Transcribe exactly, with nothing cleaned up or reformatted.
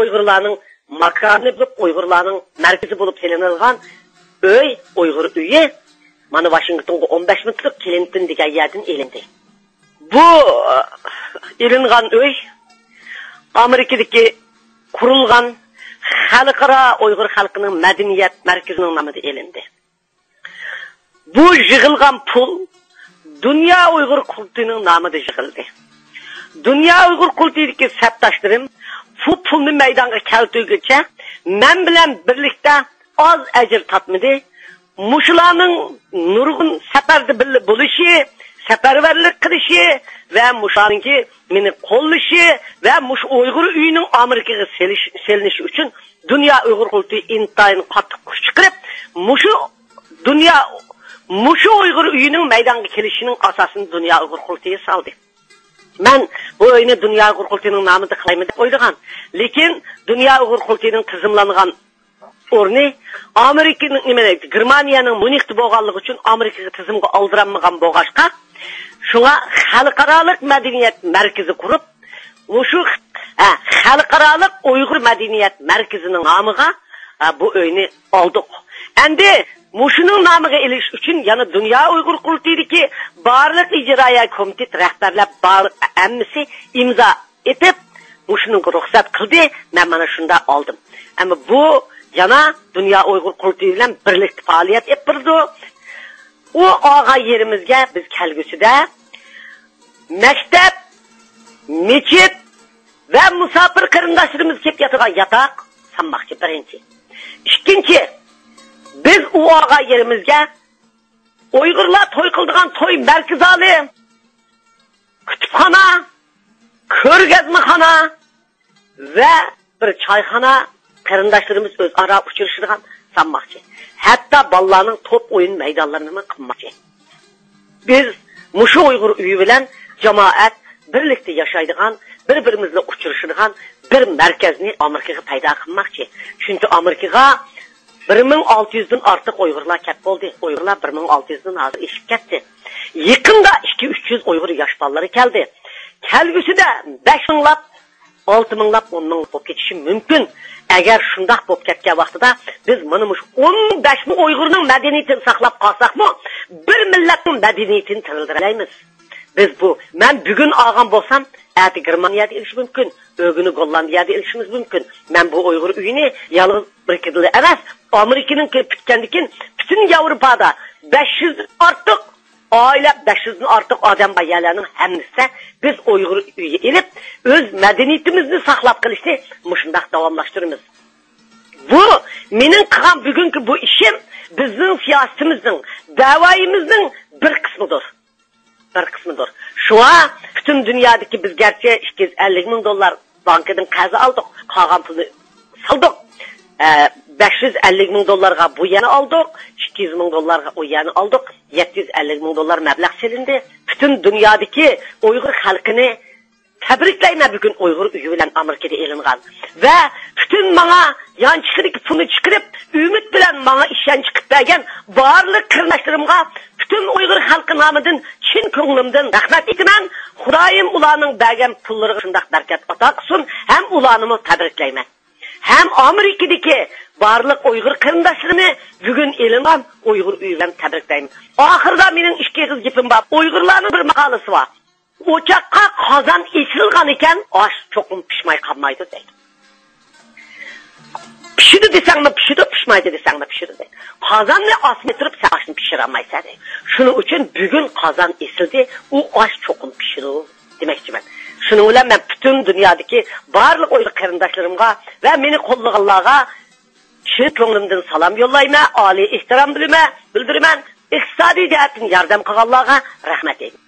ئۇيغۇرلارنىڭ ماكانى بولۇپ، ئۇيغۇرلارنىڭ مەركىزى بولۇپ سېلىنىلغان ئۆي، ئۇيغۇر ئۆيى، مانا، ۋاشىنگتونغا ئون بەش مىنۇتلۇق كلىنتون دېگەن يەردىن ئېلىندى. بۇ، ئېلىنغان ئۆي ئامېرىكىدىكى قۇرۇلغان خەلقئارا ئۇيغۇر خەلقىنىڭ مەدەنىيەت مەركىزىنىڭ نامىدا ئېلىندى. بۇ يىغىلغان پۇل دۇنيا ئۇيغۇر قۇرۇلتىيىنىڭ نامىدا يىغىلدى. دۇنيا ئۇيغۇر قۇرۇلتىيىدىكى سەپداشلىرىم بۇ پۇلنى مەيدانغا كەلتۈرگۈچە مەن بىلەن بىرلىكتە ئاز ئەجىر تارتمىدى. مۇشۇلارنىڭ نۇرغۇن سەپەردە بىللە بولۇشى، سەپەرۋەرلىك قىلىشى ۋە مۇشۇلارنىڭكى مېنى قوللىشى ۋە مۇشۇ ئۇيغۇر ئۆيىنىڭ ئامېرىكىغا سېلىش-، سېلىنىشى ئۈچۈن دۇنيا ئۇيغۇر قۇرۇلتىيى ئىنتايىن قاتتىق كۈچ چىقىرىپ، مۇشۇ دۇنيا، مۇشۇ ئۇيغۇر ئۆيىنىڭ مەيدانغا كېلىشىنىڭ ئاساسىنى دۇنيا ئۇيغۇر قۇرۇلتىيى سالدى. مەن بۇ ئۆينى دۇنيا ئۇيغۇر قۇرۇلتىيىنىڭ نامىدا قىلايمەن دەپ ئويلىغان. لېكىن دۇنيا ئۇيغۇر قۇرۇلتىيىنىڭ تىزىملانغان ئورنى ئامېرىكىنىڭ، نېمە، گېرمانىيەنىڭ ميۇنختا بولغانلىقى ئۈچۈن ئامېرىكىغا تىزىمغا ئالدۇرالمىغان بولغاچقا، شۇڭا خەلقئارالىق مەدەنىيەت مەركىزى قۇرۇپ، مۇشۇ، ھە، خەلقئارالىق ئۇيغۇر مەدەنىيەت مەركىزىنىڭ نامىغا، ھە، بۇ ئۆينى ئالدۇق. ئەمدى مۇشۇنىڭ نامىغا ئېلىش ئۈچۈن يەنە دۇنيا ئۇيغۇر قۇرۇلتىيىدىكى بارلىق ئىجرائىيە كومىتېت رەھبەرلەر بارلىق ھەممىسى ئىمزا ئېتىپ، مۇشۇنىڭغا رۇخسەت قىلدى. مەن مانا شۇنداق ئالدىم. ئەمما بۇ يەنە دۇنيا ئۇيغۇر قۇرۇلتىيى بىلەن بىرلىكتە پائالىيەت ئېلىپ بېرىدۇ. ئۇ ئالغان يېرىمىزگە بىز كەلگۈسىدە مەكتەپ، مەسچىت ۋە مۇساپىر قېرىنداشلىرىمىز كېلىپ ياتىدىغان ياتاق سالماقچى، بىرىنچى. ئىككىنچى، بىز ئۇ ئالغان يېرىمىزگە ئۇيغۇرلار توي قىلىدىغان توي مەركىزى زالى، كۇتۇپخانا، كۆرگەزمىخانا ۋە بىر چايخانا، قېرىنداشلىرىمىز ئۆزئارا ئۇچرىشىدىغان سالماقچى. ھەتتا بالىلارنىڭ توپ ئويۇن مەيدانلىرىنىمۇ قىلماقچى. بىز مۇشۇ ئۇيغۇر ئۆيى بىلەن جامائەت بىرلىكتە ياشايدىغان، بىر-بىرىمىز بىلەن ئۇچرىشىدىغان بىر مەركەزنى ئامېرىكىغا پەيدا قىلماقچى. چۈنكى ئامېرىكىغا بىر مىڭ ئالتە يۈزدىن ئارتۇق ئۇيغۇرلار كەپ بولدى. ئۇيغۇرلار بىر مىڭ ئالتە يۈزدىن ھازىر ئېشىپ كەتتى. يېقىندا ئىككى يۈز، ئۈچ يۈز ئۇيغۇر ياش بالىلىرى كەلدى. كەلگۈسىدە بەش مىڭلاپ، ئالتە مىڭلاپ، ئون مىڭلاپ بولۇپ كېتىشى مۇمكىن. ئەگەر شۇنداق بولۇپ كەتكەن ۋاقتىدا بىز مانا مۇشۇ ئون بەش مىڭ ئۇيغۇرنىڭ مەدەنىيىتىنى ساقلاپ قالساقمۇ، بىر مىللەتنىڭ مەدەنىيىتىنى تىرىلدۈرەلەيمىز. بىز بۇ، مەن بۈگۈن ئالغان بولسام، ئەتە گېرمانىيەدە ئېلىشى مۇمكىن، ئۆگۈنى گوللاندىيەدە ئېلىشىمىز مۇمكىن. مەن بۇ ئۇيغۇر ئۆيىنى يالغۇز بىر كېدىلا ئەمەس، ئامېرىكىنىڭ كېلىپ پۈتكەندىن كېيىن پۈتۈن ياۋروپادا بەش يۈزدىن ئارتۇق ئائىلە، بەش يۈزدىن ئارتۇق ئادەم بار يەرلەرنىڭ ھەممىسىدە بىز ئۇيغۇر ئۆيى ئېلىپ، ئۆز مەدەنىيىتىمىزنى ساقلاپ قېلىشنى مۇشۇنداق داۋاملاشتۇرىمىز. بۇ مېنىڭ قىلغان بۈگۈنكى بۇ ئىشىم بىزنىڭ سىياسىتىمىزنىڭ، دەۋايىمىزنىڭ بىر قىسمىدۇر. بىر قىسمىدۇر. شۇڭا پۈتۈن دۇنيادىكى بىز گەرچە ئىككى يۈز ئەللىك مىڭ دوللار بانكىدىن قەرز ئالدۇق، قالغان پۇلنى سالدۇق. ئە، بەش يۈز ئەللىك مىڭ دوللارغا بۇ يەرنى ئالدۇق، ئىككى يۈز مىڭ دوللارغا ئۇ يەرنى ئالدۇق، يەتتە يۈز ئەللىك مىڭ دوللار مەبلەغ سېلىندى. پۈتۈن دۇنيادىكى ئۇيغۇر خەلقىنى تەبرىكلەيمەن، بۈگۈن ئۇيغۇر ئۆيى بىلەن ئامېرىكىدا ئېلىنغان ۋە پۈتۈن ماڭا يانچۇقىدىكى پۇلنى چىقىرىپ، ئۈمىد بىلەن ماڭا ئىشەنچ قىلىپ بەرگەن بارلىق قېرىنداشلىرىمغا پۈتۈن ئۇيغۇر خەلقى نامىدىن چىن كۆڭلۈمدىن رەھمەت ئېيتىمەن. خۇدايىم ئۇلارنىڭ بەرگەن پۇللىرىغا شۇنداق بەرىكەت ئاتا قىلسۇن ھەم ئۇلارنىمۇ تەبرىكلەيمەن. ھەم ئامېرىكىدىكى بارلىق ئۇيغۇر قېرىنداشلىرىمنى بۈگۈن ئېلىنغان ئۇيغۇر ئۆيى بىلەن تەبرىكلەيمەن. ئاخىرىدا مېنىڭ ئىككى ئېغىز گېپىم بار. ئۇيغۇرلارنىڭ بىر ماقالىسى بار. «ئوچاققا قازان ئېسىلغان ئىكەن، ئاش چوقۇم پىشماي قالمايدۇ» دەيدۇ. پىشىدۇ دېسەڭمۇ پىشىدۇ، پىشمايدۇ دېسەڭمۇ پىشىدۇ دەيدۇ. قازاننى ئاسماي تۇرۇپ سەن ئاشنى پىشۇرالمايسەن دەيدۇ. شۇنىڭ ئۈچۈن بۈگۈن قازان ئېسىلدى، ئۇ ئاش چوقۇم پىشىدۇ دېمەكچىمەن. شۇنىڭ بىلەن مەن پۈتۈن دۇنيادىكى بارلىق ئۇيغۇر قېرىنداشلىرىمغا ۋە مېنى قوللىغانلارغا چىن كۆڭلۈمدىن سالام يوللايمەن، ئالىي ئېھتىرام بىلىمەن، بىلدۈرىمەن. ئىقتىسادىي جەھەتتىن ياردەم قىلغانلارغا رەھمەت ئېيتىمەن.